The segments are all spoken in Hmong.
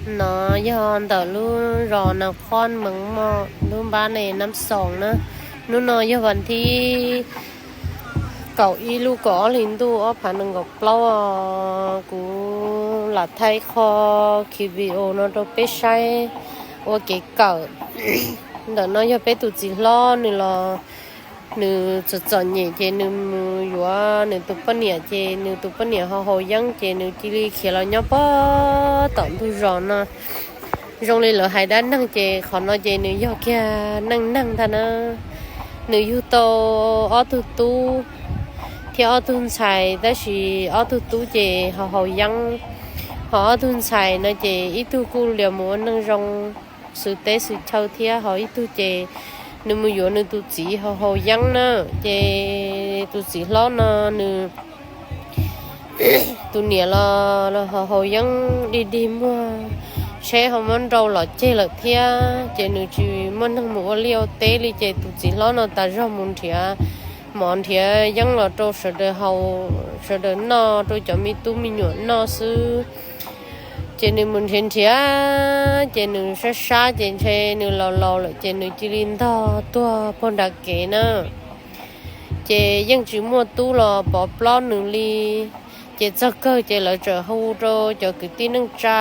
No yog ntawm lub zos Nas Khoos Mees Moj, lub npab ne Nab Xoos na. Hnub no yog vas thib kaum ib lub kaum ob hlis ntuj ob phav nees nkaum plaub os. Kuv lam thaij qho khi video no rau peb saib ua kev kawm. Ntawm no yog peb tus txiv hlob, nws los nws txom txom nyem ces nws mus yuav nws tus poj niam, ces nws tus poj niam ho haus yeeb ces nws cia li khiav los nyob puag tom ntug zos no. Zoo li lawv hais dab neeg ces qhov no ces nws yog kiag neej neeg ntag na. Nws yug tau ob tug tub thiab ob tug ntxhais, tab sis ob tug tub ces ho haus yeeb, ho ob tug ntxhais no ces ib tug kuj lias mus ua neej zoo xwm teb xwm chaw thiab, ho ib tug ces nws mus yuav nws tus txiv ho haus yeeb na. Ces tus txiv hlob no nws tus niam los ho haus yeeb dig dig muag, tsheb ho muab nrau los ceg lawm thiab, ces nws tsis muaj neeg mus ua liaj ua teb li, ces tus txiv hlob no tas zog mus nrhiav mov nrhiav yeeb los rau sawv daws haus, sawv daws noj, rau cov me tub me nyuam noj xwb. Ces nws mus nrhiav nrhiav, ces nws sab sab ces ntshe nws laus laus lawm ces nws cia li ntog tuag puag nram kev na. Ces yeej tsis muaj tub los pov plob nws li. Ces txog kawg ces lawv txawm hu rau cov kwv tij neej tsa,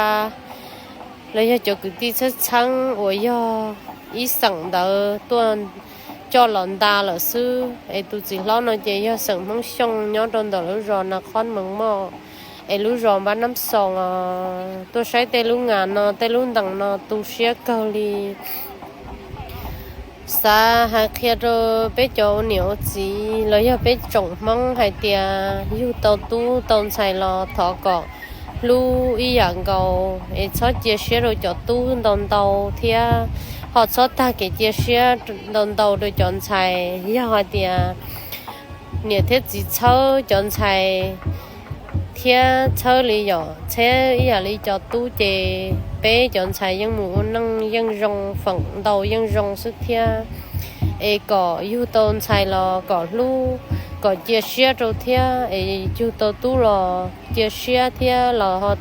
los yog cov kwv tij txheeb txheeb uas yog ib xeem ntawd tuaj coj los nta lawm xwb. Es tus txiv hlob no ces yog xeem Hmoob Xyooj nyob rau ntawm lub zos Nas Khoos Mees Moj, es lub zos npab Nab Xoos os. Tuaj saib tej lub nas no, tej lub ntees no tu siab kawg li. Xav hais qhia rau peb cov ua niam ua txiv los yog peb tsoom Hmoob hais tias yug tau tub tau ntxhais los thov kom hlub ib yam nkaus, es txhob cia siab rau cov tub ntau ntau thiab ho txhob tag kev cia siab ntau ntau rau cov ntxhais. Yog hais tias niam thiab txiv txhawb cov ntxhais thiab txhawb li yom, txhawb ib yam li cov tub ces peb cov ntxhais yeej mus ua neej yeej zoo, feem ntau yeej zoo xwb thiab. Es kom yug tau ntxhais los kom hlub, kom cia siab rau thiab, es yug tau tub los cia siab thiab los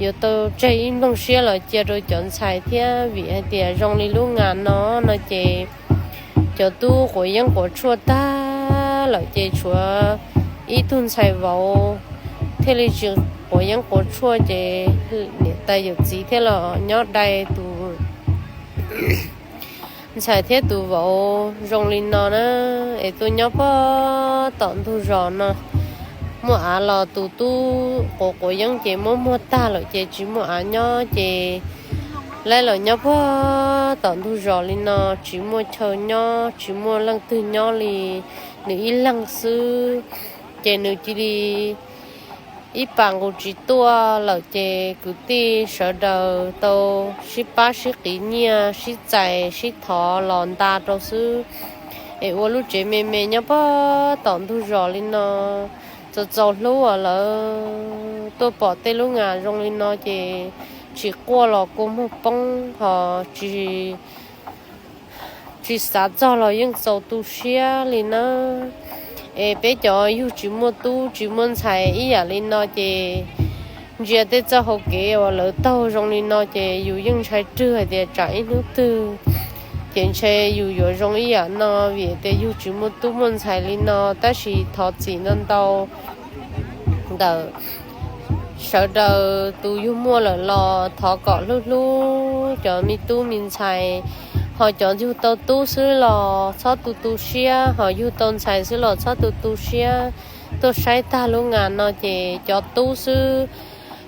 yuav tau tseg ib nplooj siab los cia rau cov ntxhais thiab. Vim hais tias zoo li lub nas no no ces cov tub quav yeeb quav tshuaj tag lawm ces tshuav ib tug ntxhais vauv thiaj li tsis quav yeeb quav tshuaj, ces niam tais yawm txiv thiaj los nyob dai tus ntxhais thiab tus vauv zoo li no na. Es tuaj nyob puag tom ntug zos no, muaj av los tus tub quav quav yeeb ces muab muag tag lawm ces tsis muaj av nyob ces lawv los nyob puag tom ntug zos li no, tsis muaj chaw nyob, tsis muaj leej twg nyob li, nws ib leeg xwb. Ces nws cia li ib pas nqus tsis tuaj lawm ces kwv tij sawv daws tau sib pab sib qiv nyiaj sib txais sib thov los nta rau xwb. Es ua lub tsev me me nyob puag tom ntug zos li no, txaus txaus hlub os. Lawv tuaj pom tej lub nas zoo li no ces tsis quaj los kua muag poob, ho tsis tsis xav txog los yeej txaus tu siab li na. Es peb cov yug tsis muaj tub tsis muaj ntxhais ib yam li no ces ntsia tej txoj hau kev uas lawv taug zoo li no ces yus yeej ntshai rwg hais tias tsam ib hnub twg ces ntshe yus yuav zoo ib yam no, vim tias yug tsis muaj tub muaj ntxhais li no. Tab sis thov txim ntau ntau ntawm sawv daws tus yug muaj lawm los thov kom hlub hlub cov me tub me ntxhais, ho cov yug tau tub xwb los txhob tu tu siab, ho yug tau ntxhais xwb los txhob tu tu siab. Tuaj saib tag lub nas no ces cov tub xwb,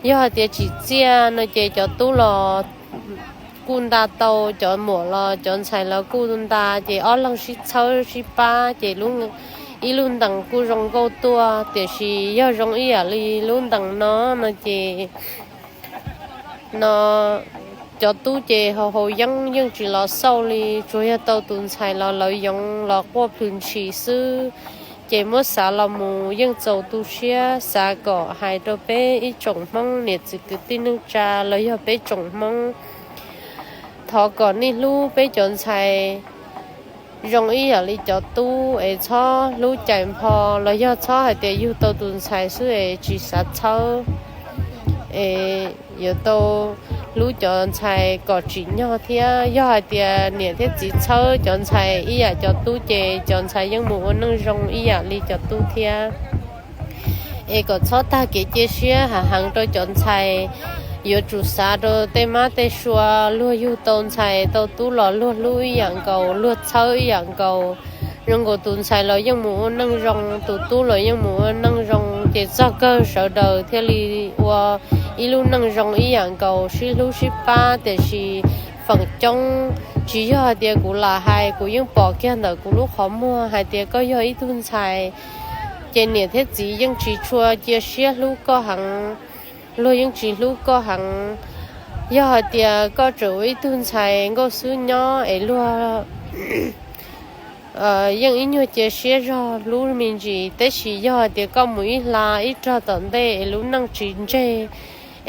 yog hais tias tsim txiaj no ces cov tub los kuj nta tau, cov muam los cov ntxhais los kuj nta, ces ob leeg sib txhawb sib pab ces ib lub ntees kuj zoo nkauj tuaj. Tiam sis yog zoo ib yam li lub ntees no no ces no cov tub ces haus haus yeeb yeej tsis los xauj li, tsuas yog tau tus ntxhais los lawv yoov los quaj plhws ntshis xwb. Ces muab xav los mus yeej txaus tu siab. Xav kom hais rau peb ib tsoom Hmoob niam txiv kwv tij neej tsa los yog peb tsoom Hmoob, thov kom nej hlub peb cov ntxhais zoo ib yam li cov tub, es txhob hlub cais npho los yog txhob hais tias yug tau tus ntxhais xwb es tsis xav txhawb. es yuav tau hlub cov ntxhais kom tsim nyog thiab. Yog hais tias niam thiab txiv txhawb cov ntxhais ib yam cov tub ces cov ntxhais yeej mus ua neej zoo ib yam li cov tub thiab. Es kom txhob tag kev cia siab hav heev rau cov ntxhais. Yuav tsum xav rau tej mab tej sua, luag yug tau ntxhais tau tub los luag hlub ib yam nkaus, luag txhawb ib yam nkaus. Zoo nkaus tus ntxhais los yeej mus ua neej zoo, tus tub los yeej mus ua neej zoo, ces txog kawg sawv daws thiaj li ua ib lub neej zoo ib yam nkaus, sib hlub sib pab. Tiam sis feem coob tsis yog hais tias kuv lam hais, kuv yeej pom kiag ntawm kuv lub qhov muag hais tias koj yog ib tug ntxhais ces niam thiab txiv yeej tsis tshua cia siab hlub koj heev, luag yeej tsis hlub koj heev. Yog hais tias koj tseem ua ib tug ntxhais nkauj xwb nyob es luag yeej ib nyuag cia siab zog hlub me ntsis, tab sis yog hais tias koj mus ib hla ib rog tom ntej es lub neej tsis ntseg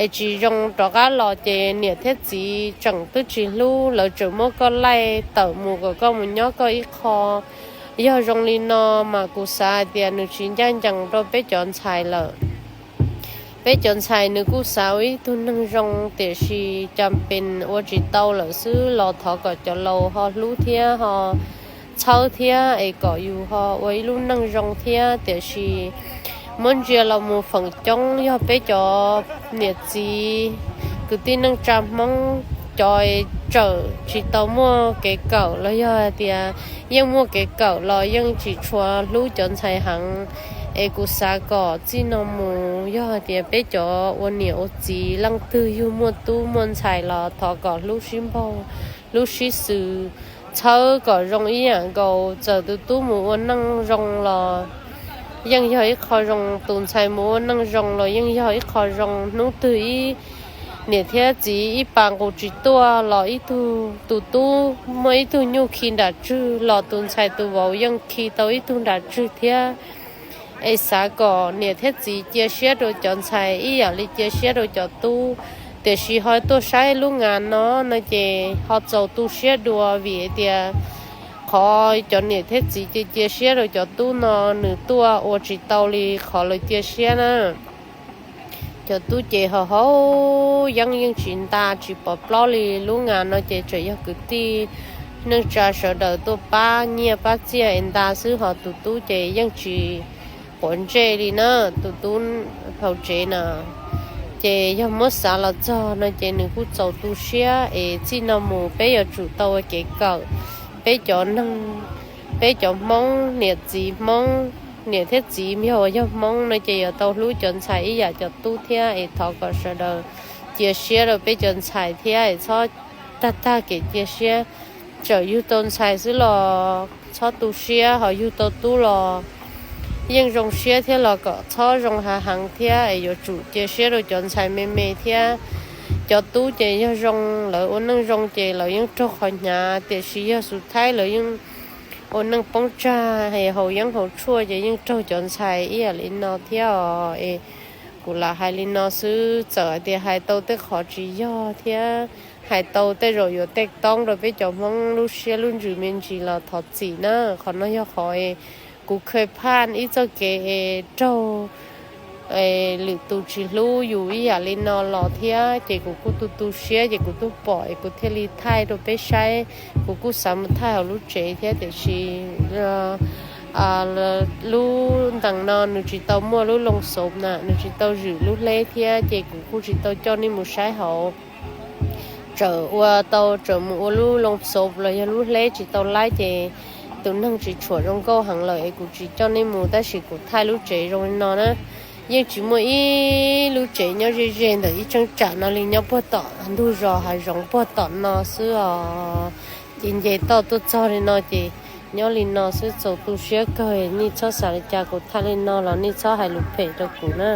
es tsis zoo rov qab los ces niam thiab txiv tseem twb tsis hlub, lawv tseem muab koj laij tawm mus kom koj mus nyob koj ib qho. Yog zoo li no mas kuv xav hais tias nws tsis ncaj ncees rau peb cov ntxhais lawm. Peb cov ntxhais nws kuj xav ua ib tug neeg zoo, tiam sis cas pes ua tsis tau lawm xwb los thov kom cov laus ho hlub thiab ho txhawb thiab es kom yus ho ua ib lub neej zoo thiab. Tiam sis muab ntsia los mus feem coob yog peb cov niam txiv kwv tij neej tsa Hmoob cov tsawm tsis tau muaj kev kawm los yog hais tias yeej muaj kev kawm los yeej tsis tshua hlub cov ntxhais heev. Es kuv xav kom txij no mus yog hais tias peb cov ua niam ua txiv leej twg yug muaj tub muaj ntxhais los thov kom hlub sib npaug, hlub sib xws, txhawb kom zoo ib yam nkaus. Txawm tus tub mus ua neej zoo los yeej yog ib qho zoo, tus ntxhais mus ua neej zoo los yeej yog ib qho zoo. Hnub twg ib niam thiab txiv ib pas nqus tsis tuaj los ib tug, tus tub muaj ib tug nyuj khi nram tswg los tus ntxhais tus vauv yeej khi tau ib tug nram tswg thiab. Es xav kom niam thiab txiv cia siab rau cov ntxhais ib yam li cia siab rau cov tub. Tiam sis ho tuaj saib lub nga no no ces ho txaus tu siab dua vim tias qhov cov niam thiab txiv cia cia siab rau cov tub no nws tuaj ua tsis tau li qhov lawv cia siab na. Cov tub ces ho haus yeeb yeej tsis nta tsis pov plaub li. Lub nga no ces tseem yog kwv tij neej tsa sawv daws tuaj pab nyiaj pab txiaj es nta xwb, ho tus tub ces yeej tsis quav ntsej li na. Tus tub hauv tsev na, ces yog muab xav los txog no ces nws kuj txaus tu siab. Es txij no mus peb yuav tsum tau ua kev kawm. Peb cov neeg, peb cov Hmoob, niam txiv Hmoob, niam thiab txiv yog uas yog Hmoob no ces yuav tau hlub cov ntxhais ib yam cov tub thiab. Es thov kom sawv daws cia siab rau peb cov ntxhais thiab es txhob tag tag kev cia siab. Txawm yug tau ntxhais xwb los txhob tu siab, ho yug tau tub los yeej zoo siab thiab los kom txhob zoo hav heev thiab. Es yuav tsum cia siab rau cov ntxhais me me thiab. Cov tub ces yog zoo, lawv ua neej zoo ces lawv yeej raug qhov hnyav, tiam sis yog xus thaib lawv yeej ua neej poob tsag es haus yeeb haus tshuaj ces yeej raug cov ntxhais ib yam li no thiab os. Es kuv lam hais li no xwb, txawm hais tias hais tau tej qhov tsis yog thiab hais tau tej zaum yuav tej toob rau peb cov Hmoob lub siab lub ntsws me ntsis los thov txim na. Qhov no yog qhov kuv kheev phaj ib txoj kev es raug lwm tus tsis hlub yus ib yam li no los thiab, ces kuv kuj tu tu siab ces kuv tuaj pom es kuv thiaj li thaij rau peb saib. Kuv kuj xav mus thaij hauv lub tsev thiab tiam sis lub ntees no nws tsis tau muaj lub loo xov na, nws tsis tau zwm lub hleb thiab ces kuv kuj tsis tau coj nej mus saib hauv. Txawm ua tau, txawm mus ua lub loo xov los yog lub hleb tsis tau laib ces tus neeg tsis tshuam zoo nkauj heev lawm es kuv tsis coj nej mus, tab sis kuv thaij lub tsev zoo li no na. Yeej tsis muaj ib lub tsev nyob ze ze ntawm ib cheeb tsam no li, nyob puag tom ntug zos hav zoov puag tom no xwb os. Ces nce toj tuaj txog li no ces nyob li no xwb, txaus tu siab kawg. Nej txhob xav li cas, kuv thaij li no los nej txhob hais lus phem rau kuv na.